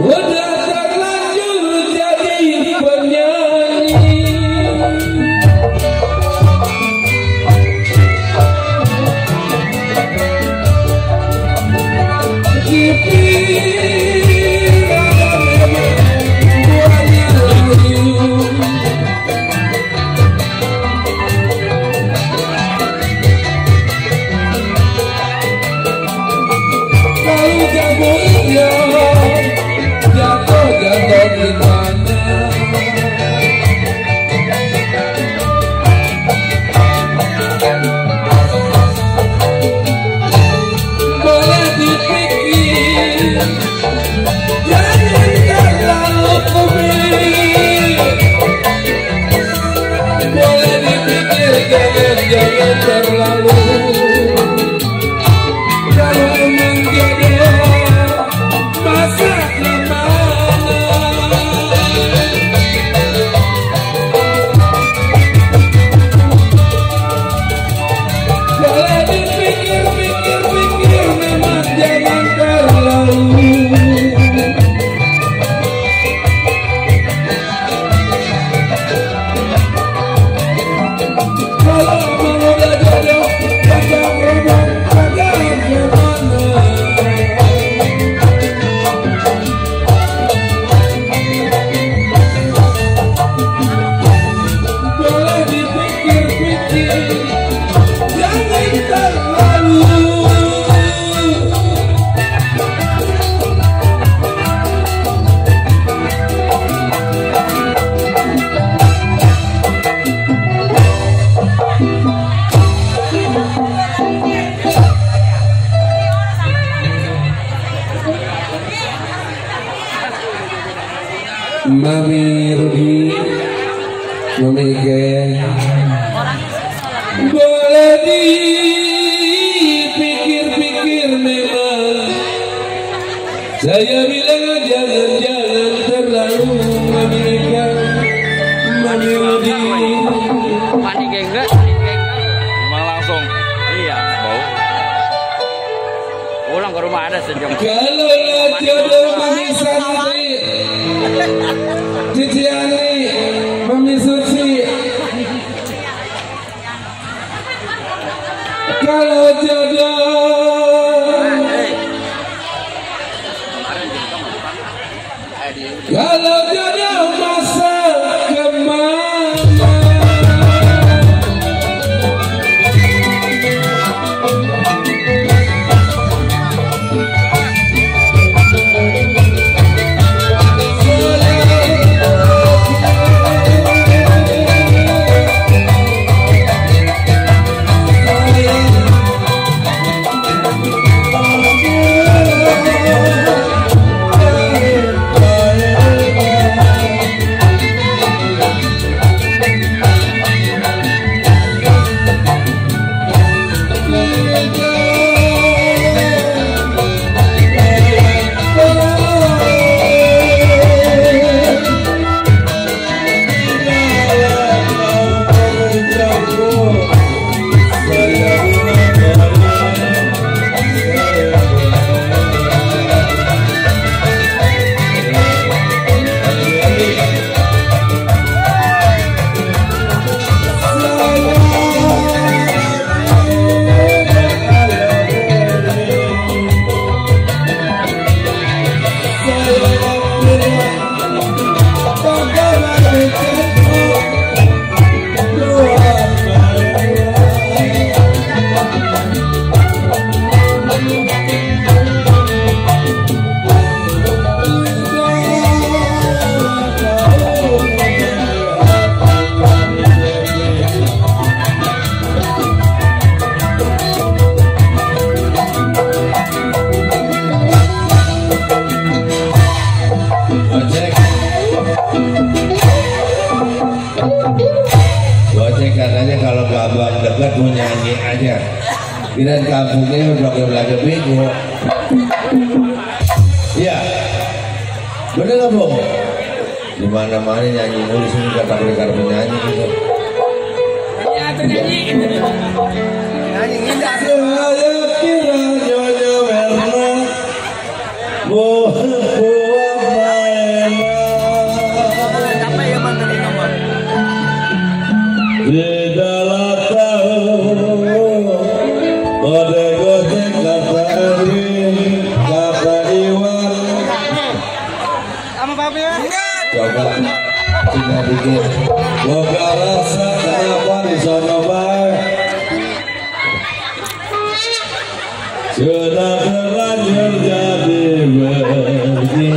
udah terlanjur jadi penyanyi. Jangan terlalu kalau emang jodoh masa kemana. Boleh dipikir-pikir memang jangan terlalu. Mami Rudi, Mami Gen, boleh dipikir-pikir memang. Saya bilang jangan terlalu. Mami Gen, Mami Rudi. Mandi gengga, rumah langsung. Iya, bau. Pulang ke rumah ada sejam. Kalau jodoh Mami Santri, Cici Ani, Mami Suci. Kalau jodoh, kalau jodoh masa kemana? Katanya kalau abang dekat mau nyanyi aja. Kirain kampungnya udah belajar bego. Iya, bener nggak Bung? Di mana-mana nyanyi mulu sini kata mereka menyanyi gitu. Nyanyi. Nyanyi indah. Saya kira nyonya Werner, Coba tinggal dikit. Boga rasa kenapa di sana bang? Sudah terlanjur jadi begini.